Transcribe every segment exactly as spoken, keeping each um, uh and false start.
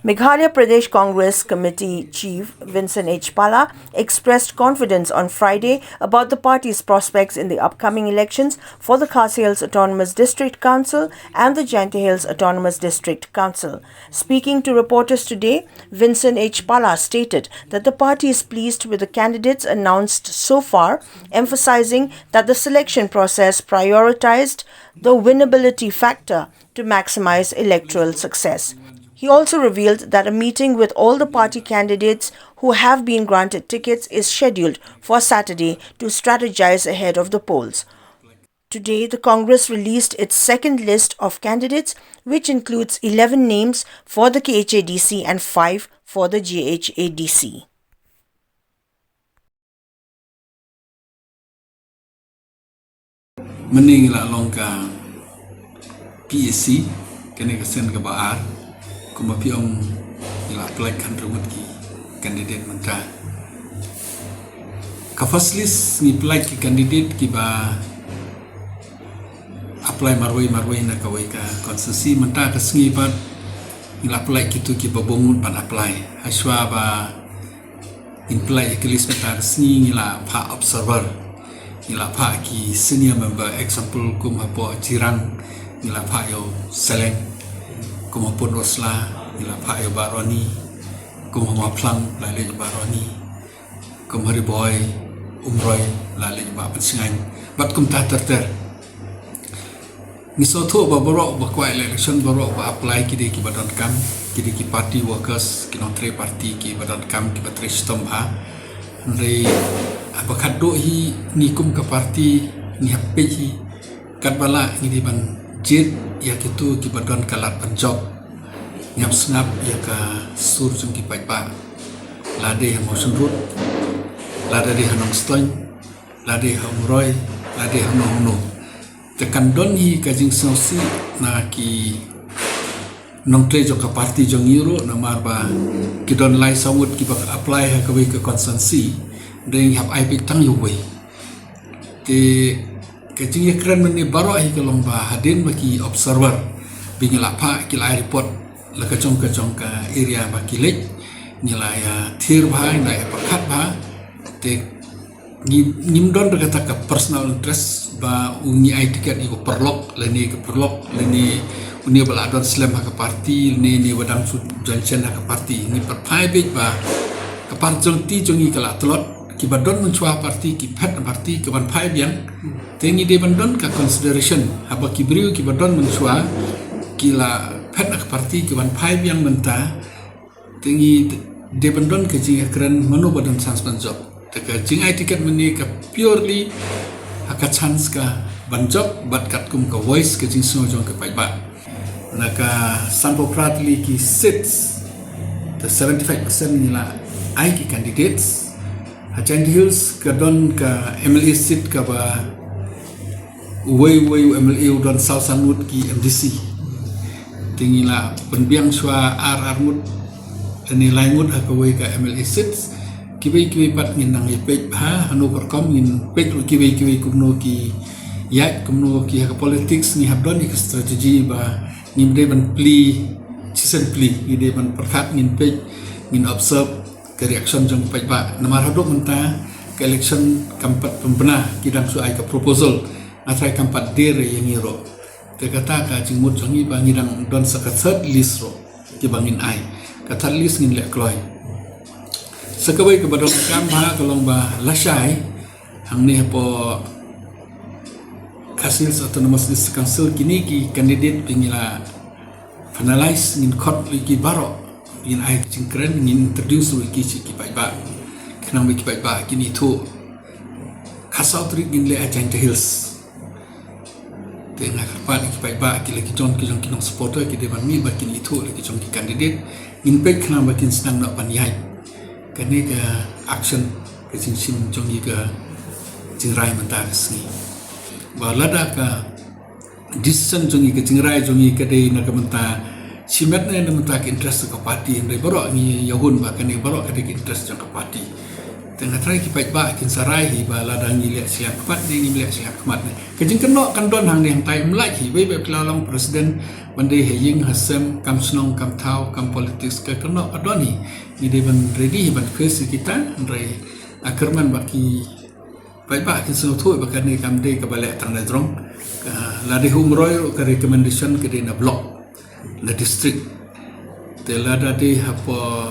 Meghalaya Pradesh Congress Committee Chief Vincent H Pala expressed confidence on Friday about the party's prospects in the upcoming elections for the Khasi Hills Autonomous District Council and the Jaintia Hills Autonomous District Council. Speaking to reporters today, Vincent H Pala stated that the party is pleased with the candidates announced so far, emphasizing that the selection process prioritized the winnability factor to maximize electoral success. He also revealed that a meeting with all the party candidates who have been granted tickets is scheduled for Saturday to strategize ahead of the polls. Today, the Congress released its second list of candidates, which includes eleven names for the K H A D C and five for the J H A D C. Mynne ngi la long ka P A C, kane ka sien kaba ar, kumba phi ong ngi la pynlait khatsan ngut ki candidate mynta. Ka first list ngi pynlait ki candidate kiba apply marwei marwei na kawei ka constituency, mynta ka sngi pat ngi la pynlait kito kiba bun ngut ban apply. Hashwa ba ngin pynlait ïa ka list mynta ka sngi ngi la phah observer. Ngi la phah ki senior member, example kum hapoh Jirang ngi la phah ïa u Seleng, kum hapoh Rosla ngi la phah ïa u Bah Roni, kum ha Mawphlang la leit u Bah Roni, kum ha Ri Bhoi, Umroi la leit u Bah Pynsngain, bad kumta ter ter. Ngi sngewthuh ba baroh ba kwah ïa election, baroh ba apply ki dei kiba donkam, ki dei ki party workers, ki nongtrei party kiba donkam, kiba trei shitom bha. Hynrei haba khatduh hi ngi kum ka party ngi hap peit hi katba lah ngi dei ban jied ïa kito kiba don ka lad ban jop. Ngi hap sngap ïa ka sur jong ki paidbah. Lada dei ha Mawshynrut, lada dei ha Nongstoiñ, lada dei ha Umroi, lada dei ha Nongno. Te kan don hi ka jingsngewsih na ki nongtrei jong ka party jong ngi ruh, namar ba ki don lai saw ngut kiba apply ha kawei ka constituency, dei ngi hap ai peit tang ïa uwei. Te ka jingïakren mynne baroh hi ka long ba hadien ba ki observer ba ngi la phah ki la ai report la ka jong ka jong ka area ba ki leit, ngi la ïa thied bha, ngi la ïa pyrkhat bha. Te ngi, ngim don da kata ka personal interest ba u ngi ai ticket ïa u paralok lane ka paralok lane une ba la don slem ha ka party lane une ba dang shu join shen ha ka party. Ngi pyrthai beit ba ka party jong ti jong ngi ka la tlot, kiba don mynshuwa party ki phet na party ki wan phai biang. Te ngi dei ban don ka consideration haba ki briew kiba don mynshuwa ki la phet na ka party ki wan phai biang mynta. Te ngi dei ban don ka jingïakren mano ba don chance ban jop. Te ka jingai ticket mynne ka purely ha ka chance ka ban jop bad katkum ka voice ka jingsngew jong ka paidbah. Na ka sanphew phra tylli ki seats, te seventy-five percent ngi la ai ki candidates. Ha Jaintia Hills ka don ka M L A seat kaba uwei uwei u M L A u don saw san ngut ki M D C. Te ngi la pynbiang shuwa ar ar ngut lane lai ngut ha kawei ka M L A seats. Kiwei kiwei pat ngin nang ïa peit bha, hano ka rukom ngin peit ruh kiwei kiwei kumno ki ïaid, kumno ki ha ka politics, ngi hap don ïa ka strategy ba ngim dei ban plie shisien plie, ngi dei ban pyrkhat, ngin peit, ngin observe ka reaction jong ki paidbah. Namar haduh mynta ka election kam pat pynbna, ki dang shu ai ka proposal, nga tharai kam pat die ïa ngi ruh. Te kata ka jingmut jong ngi ba ngi dang don sa ka third list ruh kiba ngin ai. Ka third list ngin leh kloi. Sa kawei kaba donkam bha ka long ba lashai hangne hapoh Khasi Hills Autonomous District Council kine ki candidate ba ngi la finalize, ngin khot lut ïa ki baroh, ngin ai jingkren, ngin introduce ruh ïa ki sha ki paidbah. Khnang ba ki paidbah kin ithuh. Khatsaw tarik ngin leh ha Jaintia Hills. Te nga kyrpad ïa ki paidbah, ki la ki jong ki jong ki nong supporter, ki dei ban mih ba kin ithuh la ki jong ki candidate. Ngin peit khnang ba kin sdang noh ban ïaid. Kane ka action, ka jingshim jong ngi, ka jingrai mynta ka sngi. Ba lada ka decision jong ngi, ka jingrai jong ngi ka dei na ka bynta shimet ne na ka bynta ka interest ka party, hynrei baroh ngi ïa hun ba kane baroh ka dei ka interest jong ka party. Te nga trai ki paidbah kin sarai hi ba lada ngi leh sliang khmat ne, ngim leh sliang khmat ne. Ka jingkynnoh kan don hangne hangtai, ym lait hi, wei ba phi la long president ban dei ha ïing ha sem, kam shnong kam thaw, kam politics, ka kynnoh ka don hi. Ngi dei ban ready hi ban face ïa kita, hynrei, ah, kyrmen ba ki paidbah kin sngewthuh ba kane kam dei kaba leh tang na jrong. Ka, la dei ha Umroi ruh ka recommendation ka dei na block, na district. Te lada dei hapoh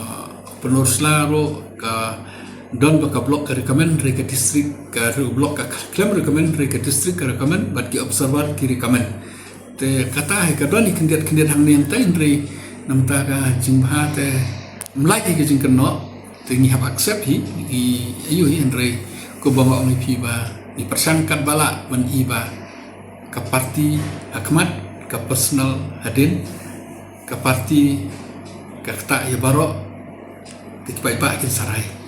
Pynursla ruh ka don ba ka block ka recommend, hynrei ka district ka re-, block ka khlem recommend, hynrei ka district ka recommend, bad ki observer ki recommend. Te kata hi ka don hi khyndiat khyndiat hangne hangtai, hynrei namar ka jingbha te ym lait hi ka jingkynnoh, te ngi hap accept hi, ngi ïohi, hynrei kumba nga ong ïa phi ba ngi pyrshang katba lah ban ïohi ba ka party ha khmat, ka personal hadien, ka party ka ktah ïa baroh, te ki paidbah kin sarai.